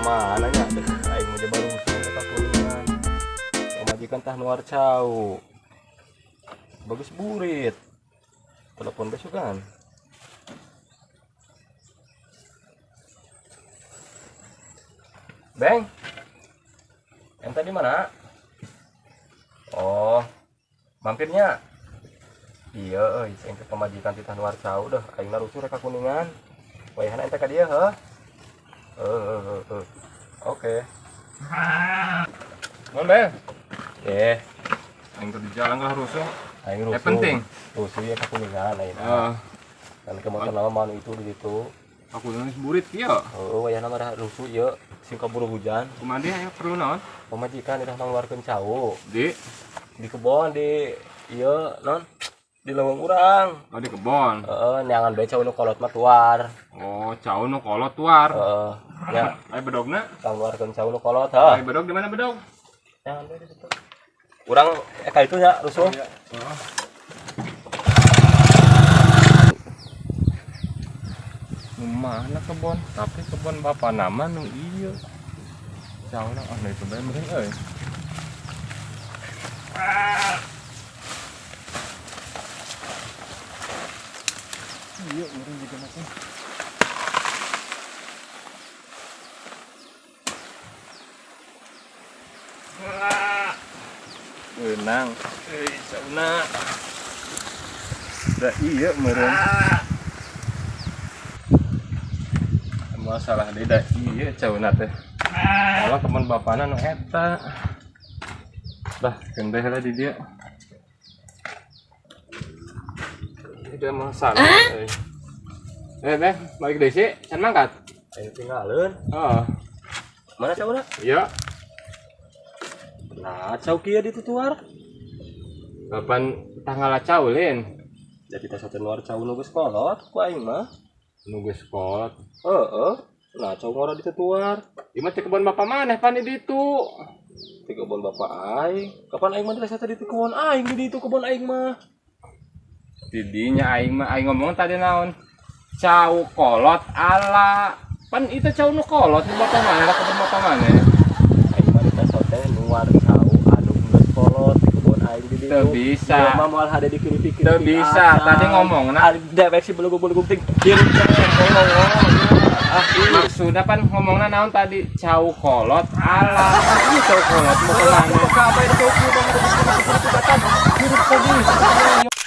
Mana nya? Deh, aing mah baru rusuh ka Kuningan. Pamajikan tah nuar cau. Bagus burit. Telepon besok kan. Beng. Ente di mana? Oh, mampirnya. Iya, euy, aing teh pamajikan titah nuar cau deh, aing rusuh rek ka Kuningan. Wayahna ente ka dieu heuh. Heuh heuh heuh. Oke. Mon, Bel. Eh, Aing teh di jalan lah rusuh. Aing rusuh. Eh, penting. Rusuh ya ka Kuningan ayeuna. Ah, Kan ke motor lama mau itu di situ. Aku nulis burit kieu. Heeh, wayahna mah rusuh ieu sing kaburu hujan. Kumaha dia aya perlu naon? Pamajikan udah ngeluarkeun cau Di di kebon di ieu non di leuweung urang. Oh, di kebon. Heeh, neangan bae cau nu kolot mah tuar. Oh, cau nu kolot tuar. Heeh. Nya, Aya bedogna? Ngeluarkeun cau nu kolot, heuh. Aya bedog di mana bedog? Neangan bae di situ. Urang ka itu nya rusuh. Heeh. Nu mana kebon? Tapi kebon bapak nama nu ieu. Cauna ah nu itu bae meureun euy. Iya, meureun juga mah. Beunang. Euy, cauna. Da iya meureun. Masalah deui da iya cauna teh. Kalau kebon bapana nu eta. Dah, keun bae heula di dieu. Udah masalah euy. Eh, Beh, balik deui sih, can mangkat. Aing tinggalin. Oh, Mana cauna? Iya. Nah, cau kieu di tutuar. Kapan tanggal cau lin? Jadi tas satu nuar cau nu geus kolot ku aing mah. Nu geus kolot. Heeh. Nah, cau ngora di tutuar. Ieu mah teh kebon bapak maneh pan di ditu. Di kebon bapak aing. Kapan aing mah teh di kebon aing di ditu kebon aing mah. Didinya aing mah aing ngomong tadi naon? Cau kolot ala. Pan itu cau nu kolot di bapak maneh lah kebon bapak maneh. Aing mah di teh nuar cau anu geus kolot di kebon aing di ditu. Teu bisa. Ieu mah moal hade di kiri-kiri. Teu bisa, tadi ngomongna. Dewek si belugug-belugug ting. Hirup teh ngomong. Ah, iya. Maksudnya pan ngomongna naon tadi? Cau kolot ala. Ieu cau kolot mau ke mana? Apa itu cau kieu mah hirup tadi.